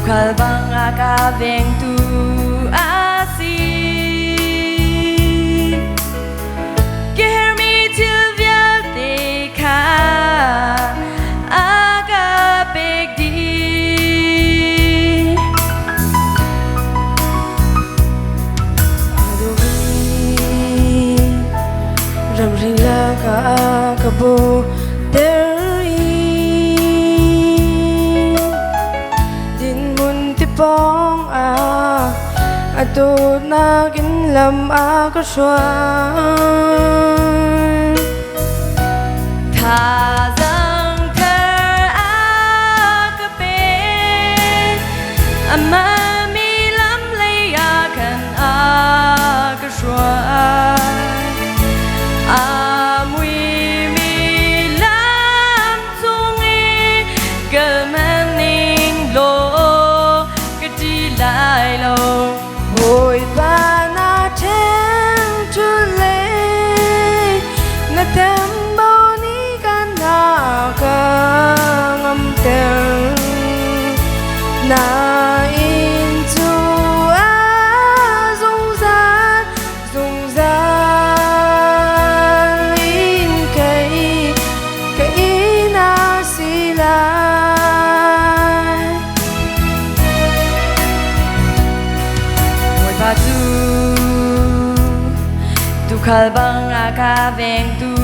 Tuukhal bang a ka vengtu a si. Ka herhmi thil vialte kha a ka pek dih. A dawmi ramri lakah ka bawhter i dinhmun ti pawng ah a dawtnak in lam a ka hruai. Thazaang thar a ka pe. Amah mi lam lei ah khan a ka hruai. A muimi lam cung i kal hmanning law ka ṭi lai lo. Bawipa na ṭheng ṭul le na tembo nih kan hna ka ngamter. Na inn cu a zungzal zungzal in kei ka inn a si lai. Bawipa cu tuukhal bang a ka vengtu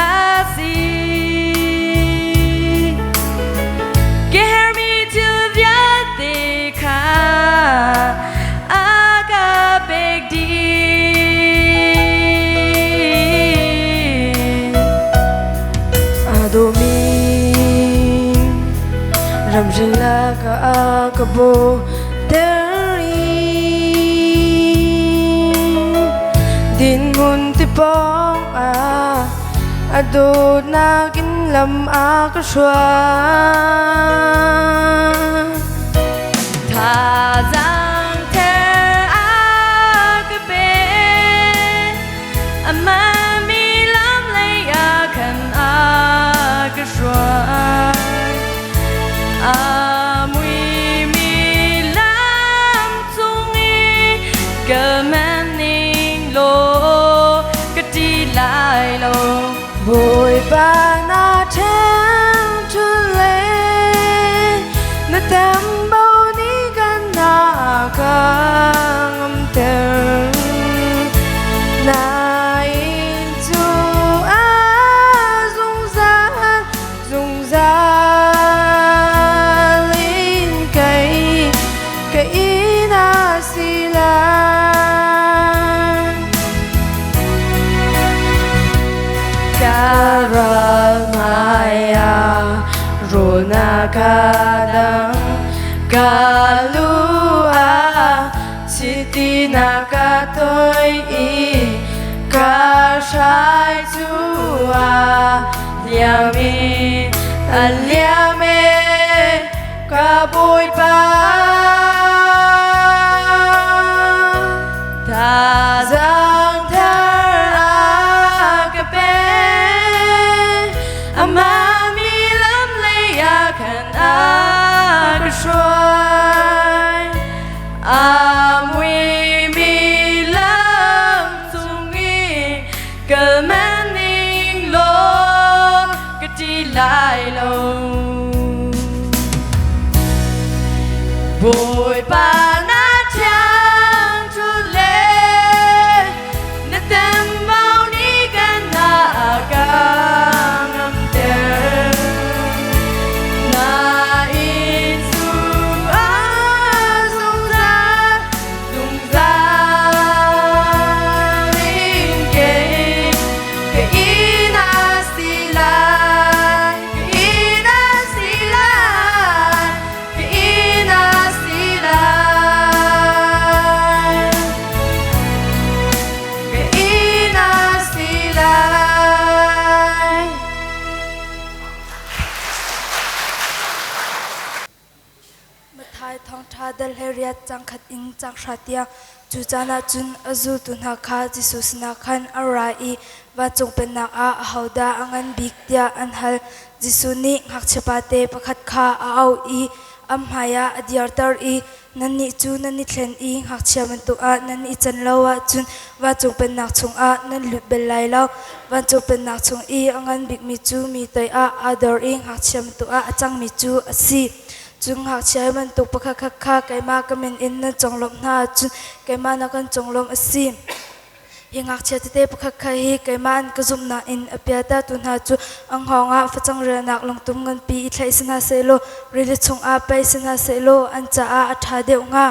a si. Ka herhmi thil vialte kha a ka pek dih. A dawmi ramri lakah ka bawhter i dinhmun ti pawng ah a dawtnak in lam a ka hruai. Thazaang thar a ka pe. Amah mi lam lei ah khan a ka hruai. A muimi lam cung i kal hmanning law ka ṭi lai lo. Bawipa na ṭheng ṭul le na tembo nih kan na ka ngamter. Na inn cu a zungzal zungzal in kei ka inn a si lai. Ka ral hmaiah rawl na ka dang, ka lu ah chiti na ka toih i ka hrai cu a liam i a liam e ka Bawipa. Thazaang thar a ka pe, amah mi lam lei ah khan a ka hruai. A muimi lam cung i kal hmanning law ka ṭi lai lo. Bawipa na thiang ṭhut le na tembo nih kan hna a ka ngamter. Na inn cu a zungzal zungzal in kei ka inn a si lai, ka inn a si lai, ka inn a si lai. Ka inn a si lai. Matthai thawngṭha dal he riat cangkhat in canghra tiang cu caan ah cun a zultu hna kha Jesuh sinah khan an ra i vancung pennak ah ahodah a ngan bik tiah an hal. Jesuh nih ngakchiapate pakhat kha a auh i An hmaiah a dirter i nannih cu nan i thlen i ngakchia bantuk ah nan i can lo ahcun vancung pennak chungah nan lut bal lai lo. Vancung pennak chung i a ngan bikmi cu mi toiah aa dor i ngakchia bantuk ah a cangmi cu a si. Cun ngakchia bantuk pakhatkhat kha keimah ka min in nan conglawmh hna ahcun keimah na kan conglawmh a si. Hi ngakchia tete pakhat kha hi keimah an ka zumh nain a pialtertu hna cu an hngawng ah facang rialnak lungtum nganpi i thlaih si hna sehlaw rili chungah paih si hna sehlaw an caah a ṭha deuh hnga.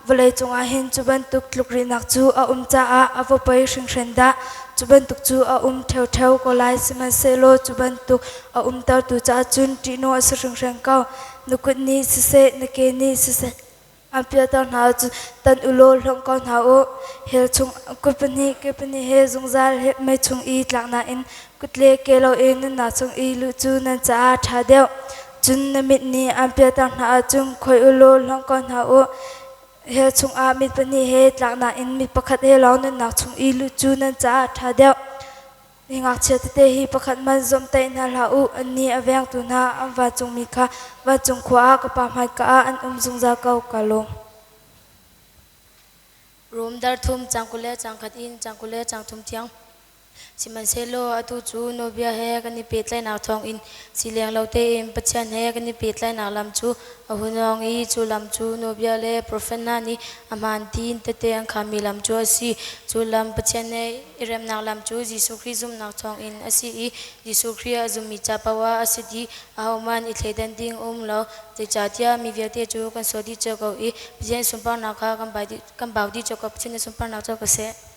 Vawlei cungah hin cu bantuk tlukrilhnak cu a um caah a va poi hringhran dah. Cu bantuk cu a um ṭheoṭheo ko lai, sihmanhsehlaw cu bantuk a umtertu caah cun ṭihnung a si hringhran ko. Na kut nih siseh, na ke nih siseh, An pialter hna ahcun tan u law hlonh ko hna u. Hell chung kut pahnih ke pahnih he zungzal mei chung i tlak nain kut le ke loin nunnak chung i luh cu nan caah a ṭha deuh. Cun na mit nih an pialter hna ahcun khoi u law hlonh ko hna u. Hell chungah mit pahnih he tlak nain mit pakhat he lawng nunnak chung i luh cu nan caah a ṭha deuh. Hi ngakchia tete hi pakhat hmanh zawmhtaih hna hlah u, annih a vengtu hna an vancungmi kha vancung khua ah ka Pa hmaika ah an um zungzal ko. Ka lawm. Rom dar thum cang 20 le cang khat in cang 20 le cang thum tiang. Sihmanhsehlaw atu cu nawlbia he kan i pehtlaihnak thawngin sileng lo tein Pathian he kan i pehtlaihnak lam cu a hun hawng i cu lam cu nawlbia le profet hna nih a hmaan tiin tehte an khaanmi lam cu a si. Cu lam Pathian he i remnak lam cu Jesuh Khrih zumhnak thawngin a si i Jesuh Khrih a zummi ca paoh ah a si dih. Ahohmanh i thleidan ding a um lo, zeicahtiah mi vialte cu kan sual dih cio ko i Pathian sunparnak kha kan bau dih cio ko. Pathian na sunparnak cu ko seh.